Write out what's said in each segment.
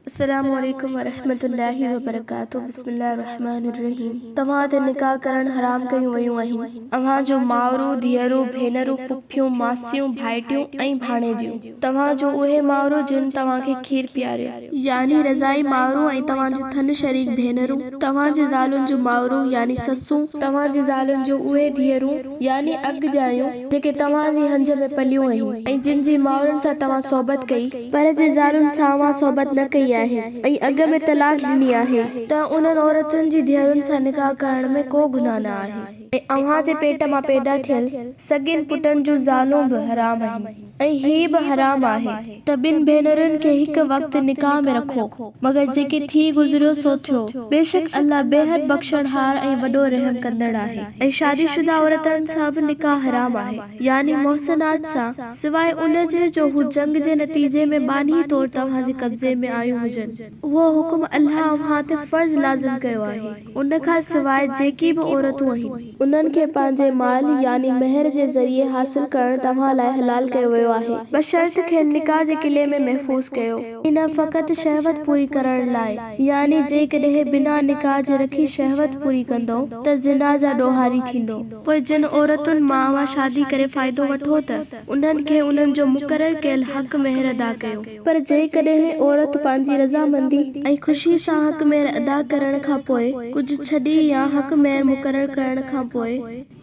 السلام عليڪم ورحمة الله وبرڪاته بسم الله الرحمٰن الرحيم توهان تي نڪاح ڪرڻ حرام ڪيون ويون آهن اوهان جون مائرون، ڌيئرون، ڀينرون، پڦيون، ماسيون، ڀائٽيون ۽ ڀاڻيجيون. توهان جون اهي مائرون جن توهان کي کير پياريو. يعني رضاعي مائرون ۽ توهان جون ٿڃ شريڪ ڀينرون، توهان جي زالن جون مائرون يعني سسون، توهان جي زالن جون اهي ڌيئرون يعني اڳ ڄايون جيڪي توهان جي هنج ۾ پليون آهن ۽ جن جي مائرن سان توهان صحبت ڪئي. پر جي زالن سان اوهان صحبت نه ڪئي آهي ۽ اڳ ۾ طلاق ڏني آهي. ته انهن عورتن جي ڌيئرن سان نڪاح ڪرڻ ۾ ڪو گناهه نه آهي. ۽ اوهان جي پيٽ مان پيدا ٿيل سڳين پٽن جون زالون به حرام آهن، ۽ هي به حرام آهي ته ٻن ڀينرن کي هڪ وقت نڪاح ۾ رکو، مگر جيڪي ٿي گذريو سو ٿيو، بيشڪ الله بيحد بخشڻهار ۽ وڏو رحم ڪندڙ آهي. ۽ شادي شده عورتن سان به نڪاح حرام آهي، يعني محصنات سان، سواء ان جي جو هو جنگ جي نتيجي ۾ ٻانهي طور توهان جي قبضي ۾ آيون هجن. اهو حڪم الله اوهان تي فرض لازم ڪيو آهي. ان کان سواء جيڪي به عورتون آهن. انهن کي پنهنجي مال يعني مهر جي ذريعي حاصل ڪرڻ توهان لاء حلال ڪيو ويو آهي. بشرط کين نڪاح جي قلعي ۾ محفوظ ڪيو. ۽ نه فقط شهوت پوري ڪرڻ لاء، يعني جيڪڏهن بنا نڪاح جي رکي شهوت پوري ڪندؤ ته زنا جا ڏوهاري ٿيندؤ. پوء جن عورتن مان اوهان شادي ڪري فائدو وٺو ته انهن کي انهن جو مقرر ڪيل حق مهر ادا ڪيو. پر جيڪڏهن عورت پنهنجي رضامندي ۽ خوشي سان حق مهر ادا ڪرڻ کان پوء ڪجهه ڇڏي يا حق مهر مقرر ڪرڻ کان پوء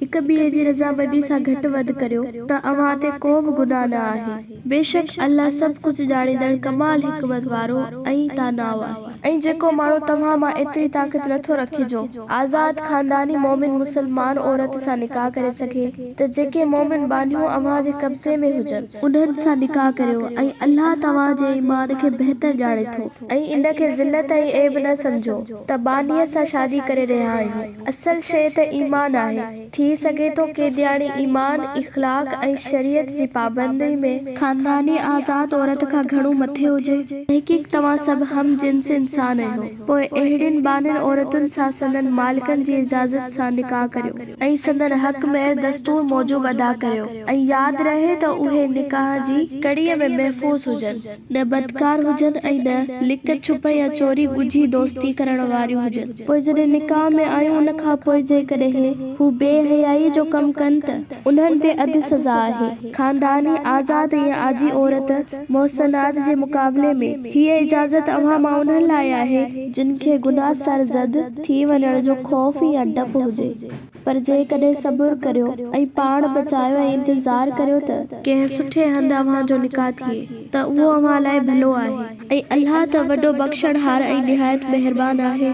هڪ ٻئي جي رضامندي سان گهٽ وڌ ڪريو ته اوهان تي ڪو به گناهه نه آهي. بيشڪ الله سڀ ڪجهه ڄاڻيندڙ ڪمال حڪمت وارو ۽ داناء آهي. ۽ جيڪو ماڻهو توهان مان ايتري طاقت نٿو رکي جو آزاد خانداني مؤمن مسلمان عورت سان نڪاح ڪري سگهي ته جيڪي مؤمن ٻانهيون اوهان جي قبضي ۾ هجن، انهن سان نڪاح ڪريو ۽ الله توهان جي ايمان کي بهتر ڄاڻي ٿو. ۽ ان کي ذلت ۽ عيب نه سمجهو ته ٻانهيء سان شادي ڪري رهيا آهيون، اصل شيء ته ايمان آهي، ٿي سگهي ٿو قيدياڻي ايمان، اخلاق ۽ شريعت جي پابندي ۾. خانداني آزاد عورت کان گهڻو مٿي هجي. تحقيق توهان سڀ هم جنس انسان آهيو، پوء اهڙين ٻانهين عورتن سان سندن مالڪن جي اجازت سان نڪاح ڪريو ۽ سندن حق مهر دستور موجب ادا ڪريو ۽ ياد رهي ته اهي نڪاح جي ڪڙيء ۾ محفوظ هجن. نه بدڪار هجن ۽ نه لڪ ڇپ يا چوري ڳجهي دوستي ڪرڻ واريون هجن. پوء جڏهن نڪاح ۾ آيون ان کان پوء جيڪڏهن هو بي حيائيء جو ڪم ڪن ته انهن تي اڌ سزا آهي. خانداني، آزاد ۽ آجي عورت، محصنات جي مقابلي ۾، هيء اجازت اوهان مان انهن لاء آهي، جن کي گناهه سرزد ٿي وڃڻ جو خوف يا ڊپ هجي. پر جيڪڏهن صبر ڪريو ۽ پاڻ بچايو ۽ انتظار ڪريو ته ڪنهن سٺي هنڌ اوهان جو نڪاح ٿئي ته اهو اوهان لاء ڀلو آهي ۽ الله ته وڏو بخشڻهار ۽ نهايت مهربان آهي.